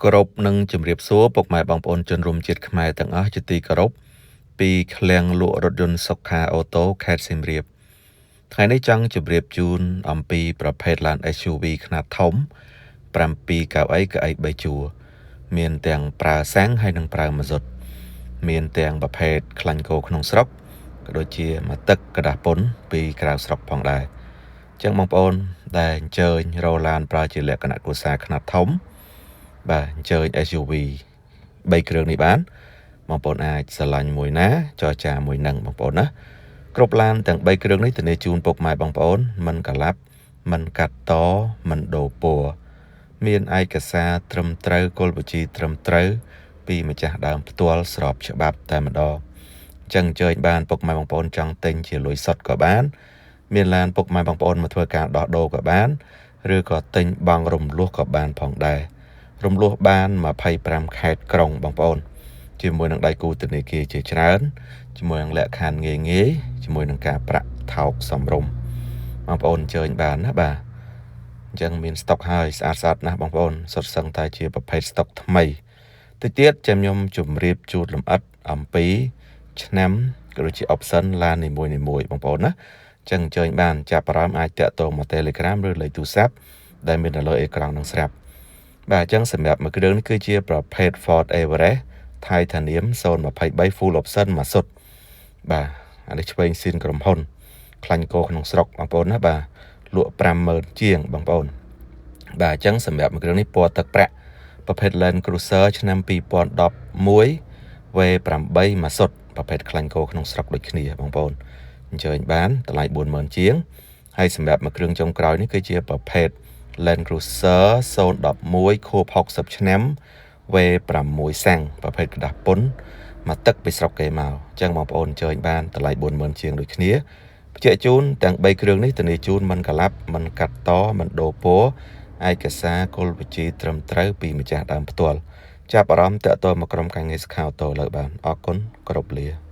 គោរពនិងជម្រាបសួរពុកម៉ែបងប្អូនជនរួមជាតិខ្មែរទាំងអស់ជាទីគោរពពីឃ្លាំងលក់រថយន្តសុខាអូតូខេត្តសៀមរាបថ្ងៃនេះចង់ជម្រាបជូនអំពីប្រភេទឡាន SUV ខ្នាតធំ7កៅអីកៅអី3ជួរមានទាំងប្រើសាំងហើយនិងប្រើម៉ាស៊ុតមានទាំងប្រភេទខ្លាញ់គោក្នុងស្រុកក៏ដូចជាមួយទឹកក្រដាសពុនពីក្រៅស្រុកផងដែរអញ្ចឹងបងប្អូនដែលអញ្ជើញរកឡានប្រើជាលក្ខណៈគ្រួសារខ្នាតធំបាទអញ្ជើញ SUV 3គ្រឿងនេះបានបងប្អូនអាចស្រឡាញ់មួយណាចរចាមួយនឹងបងប្អូនណាគ្រប់ឡានទាំង3គ្រឿងនេះធានាជូនពុកម៉ែបងប្អូនមិនកាឡាប់មិនកាត់តមិនដូរពណ៌មានឯកសារត្រឹមត្រូវគោលបញ្ជីត្រឹមត្រូវពីម្ចាស់ដើមផ្ទាល់ស្របច្បាប់តែម្ដងអញ្ចឹងអញ្ជើញបានពុកម៉ែបងប្អូនចង់ទិញជាលុយសុទ្ធក៏បានមានឡានពុកម៉ែបងប្អូនមកធ្វើការដោះដូរក៏បានឬក៏ទិញបង់រំលោះក៏បានផងដែររំលោះបាន25ខេត្តក្រុងបងប្អូនជាមួយនឹងដៃគូធនាគារជាច្រើនជាមួយនឹងលក្ខខណ្ឌងាយងាយជាមួយនឹងការប្រាក់ថោកសមរម្យបងប្អូនអញ្ជើញបានណាបាទអញ្ចឹងមានស្តុកហើយស្អាតស្អាតណាស់បងប្អូនសុទ្ធសឹងតែជាប្រភេទស្តុកថ្មីតិចទៀតចាំខ្ញុំជម្រាបជូនលម្អិតអំពីឆ្នាំក៏ដូចជា option ឡាននីមួយៗបងប្អូនណាអញ្ចឹងអញ្ជើញបានចាប់អារម្មណ៍អាចតាក់ទងមក Telegram ឬលេខទូរស័ព្ទដែលមាននៅលើអេក្រង់នឹងស្រាប់បាទអញ្ចឹងសម្រាប់មួយគ្រឿងនេះគឺជាប្រភេទ Ford Everest Titanium 023 Full Option មួយសុទ្ធបាទអានេះឆ្វេងស៊ីនក្រុមហ៊ុនខ្លាញ់គោក្នុងស្រុកបងប្អូនណាបាទលក់50000ជាងបងប្អូនបាទអញ្ចឹងសម្រាប់មួយគ្រឿងនេះពណ៌ទឹកប្រាក់ប្រភេទ Land Cruiser ឆ្នាំ2011 V8 មួយសុទ្ធប្រភេទខ្លាញ់គោក្នុងស្រុកដូចគ្នាបងប្អូនអញ្ជើញបានតម្លៃ40000ជាងហើយសម្រាប់មួយគ្រឿងចុងក្រោយនេះគឺជាប្រភេទ Land Cruiser 011ខួប60ឆ្នាំ V6 សាំងប្រភេទក្រដាសពុនមកទឹកពីស្រុកគេមកអញ្ចឹងបងប្អូនអញ្ជើញបានតម្លៃ40000ជាងដូចគ្នាបញ្ជាក់ជូនទាំង3គ្រឿងនេះធានាជូនមិនកាឡាប់មិនកាត់តមិនដូរពណ៌ឯកសារគោលបញ្ជីត្រឹមត្រូវពីម្ចាស់ដើមផ្ទាល់ចាប់អារម្មណ៍តាក់ទងមកក្រុមការងារសុខាអូតូលើបានអរគុណគោរពលា។